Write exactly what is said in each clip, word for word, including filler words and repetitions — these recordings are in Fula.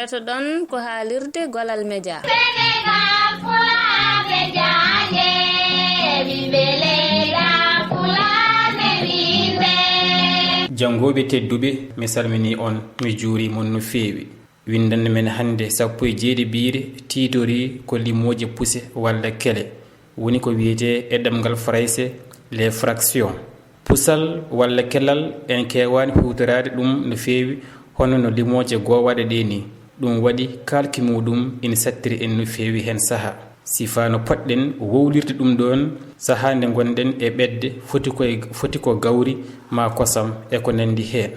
Heɗoɗon ko haalirde Golal Media. Janngooɓe tedduɓe, mi salminii on, mi juurii mon no feewi. Winndannde men hannde sappo e jeeɗiɓiire tiitorii ko limooje puse walla kele, woni ko wiyetee e ɗemngal farayse les fractions. Pusal walla kelal en keewaani huutoraade ɗum no feewi, hono no limooje goowaɗe ɗee nii. Ɗum waɗi kaalki muuɗum ina sattiri en no feewi heen sahaa. Sifaa no potɗen wowlirde ɗum ɗoon sahaa nde ngonɗen e ɓetde foti ko e, foti ko gawri maa kosam e ko nanndi heen.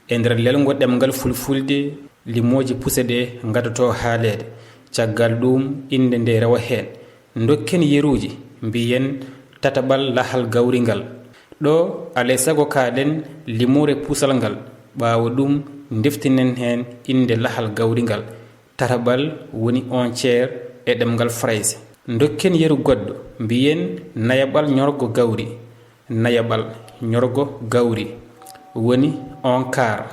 E nder lelngo ɗemngal fulfulde, limooje puse ɗee ngadotoo haaleede. Caggal ɗuum, innde ndee rewa heen. Ndokken yeruuji, mbiyen tataɓal lahal gawri ngal. Ɗoo, alaa e sago kaaɗen limoore pusal ngal, ɓaawo ɗum ndeftinen heen innde lahal gawri ngal. Tataɓal woni un tiers e ɗemngal farayse. Ndokken yeru goɗɗo, mbiyen nayaɓal ñorgo gawri. Nayaɓal ñorgo gawri woni un quart.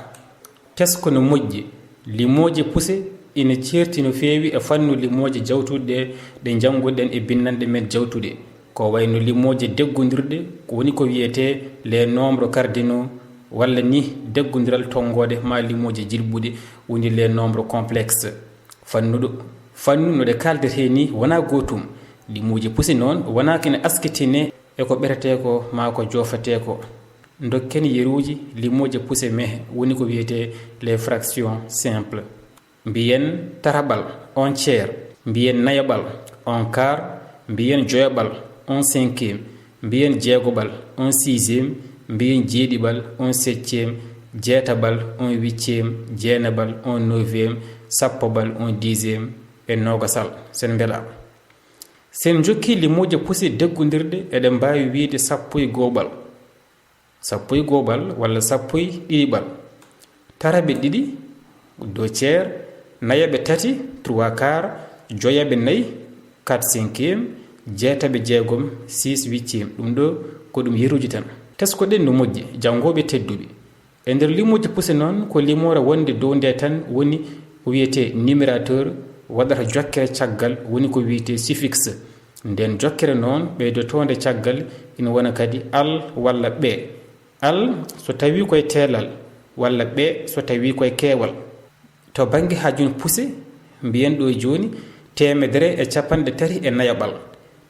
Tesko no moƴƴi, limooje puse ina ceerti no feewi e fannu limooje jawtuɗe ɗe, ɗe njannguɗen e binndanɗe men jawtuɗe, ko wayno limooje deggondirɗe, ko woni ko wiyetee les nombres cardinaux, walla ni deggondiral tonngoode maa limooje jilɓuɗe, woni les nombres complexes. Fannuɗo, fannu no ɗe kaaldetee ni wonaa gootum. Limooje puse noon wonaa ko ina askitine e ko ɓeretee ko maa ko joofatee ko. Ndokken yeruuji limooje puse mehe, woni ko wiyetee les fractions simples. Mbiyen tataɓal, un tiers, mbiyen nayaɓal, un quart, mbiyen joyaɓal, un cinquième, mbiyen jeegoɓal, un sixième, mbiyen jeeɗiɓal, un septième, jeetaɓal, un huitième, jeenaɓal, un neuvième, sappoɓal, un dixième, e noogasal. Sen mbelaa. Sen njokki limooje puse deggondirɗe, eɗen mbaawi wiyde sappo e gooɓal. Sappo e gooɓal walla sappo e ɗiɗiɓal. Tataɓe ɗiɗi, deux tiers, nayaɓe tati, trois quarts, joyaɓe nayi, quatre cinquième, jeetaɓe jeegom, six huitième. Ɗum ɗo ko ɗum yeruuji tan. Teskoɗen no moƴƴi, janngooɓe tedduɓe. E nder limooji puse noon, ko limoore wonde dow nde tan woni ko wiyetee numérateur, waɗata jokkere caggal, woni ko wiyetee suffixe. Nden jokkere noon ɓeydotoonde caggal ina wona kadi al walla ɓe. Al so tawii koye teelal, walla ɓe so tawii koye keewal. To bannge hajun puse, mbiyen ɗo jooni teemedere e capanɗe tati e nayaɓal.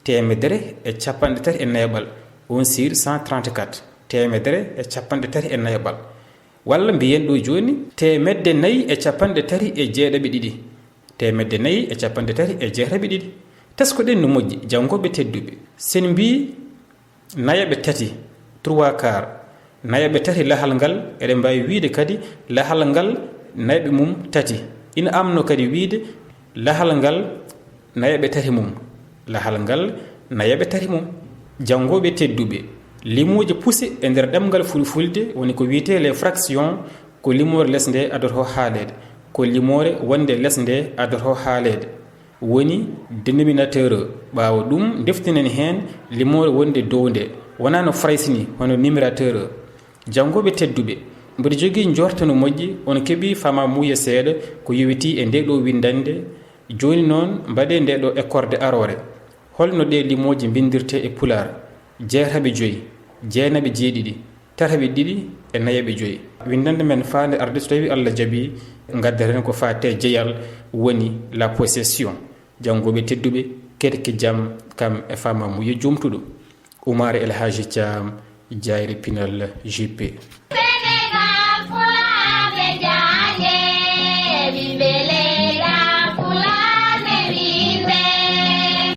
Teemedere e capanɗe tati e nayaɓal, on sur cent trente-quatre. Teemedere e capanɗe tati e nayaɓal. Walla mbiyen ɗo jooni teemedde nayi e capanɗe tati e jeeɗaɓe ɗiɗi. Teemedde nayi e capanɗe tati e jeetaɓe ɗiɗi. Teskoɗen no moƴƴi, janngooɓe tedduɓe. Sen mbii nayaɓe tati, trois quarts, nayaɓe tati lahal ngal, eɗen mbaawi wiyde kadi lahal ngal nayaɓe mum tati. Ina amno kadi wiyde lahal ngal nayaɓe tati mum. Lahal ngal nayaɓe tati mum. Janngooɓe tedduɓe, limooji puse e nder ɗemngal fulfulde woni ko wiyetee les fractions, ko limoore les nde adotoo haaleede, ko limoore wonde les nde adotoo haaleede. Woni dénominateur o. Ɓaawo ɗum, ndeftinen heen limoore wonde dow nde, wonaa no farayse ni, hono numérateur o. Janngooɓe tedduɓe, mboɗo jogii njoorto no moƴƴi, on keɓii fama muuya seeɗa ko yowitii e ndee ɗo winndannde. Jooni noon, mbaɗee ndee ɗo ekkorde aroore. Holno ɗee limooji mbinndirtee e Pulaar? Jeetaɓe joyi, jeenaɓe jeeɗiɗi, tataɓe ɗiɗi e nayaɓe joyi. Winndannde men faande arde, so tawii Allah jaɓii, ngaddaten ko faati e jeyal, woni la possession. Janngooɓe tedduɓe, kerke jam kam e fama muuya joomtuɗo. Umaare El Hadji Thiam, Jaayre Pinal, J P.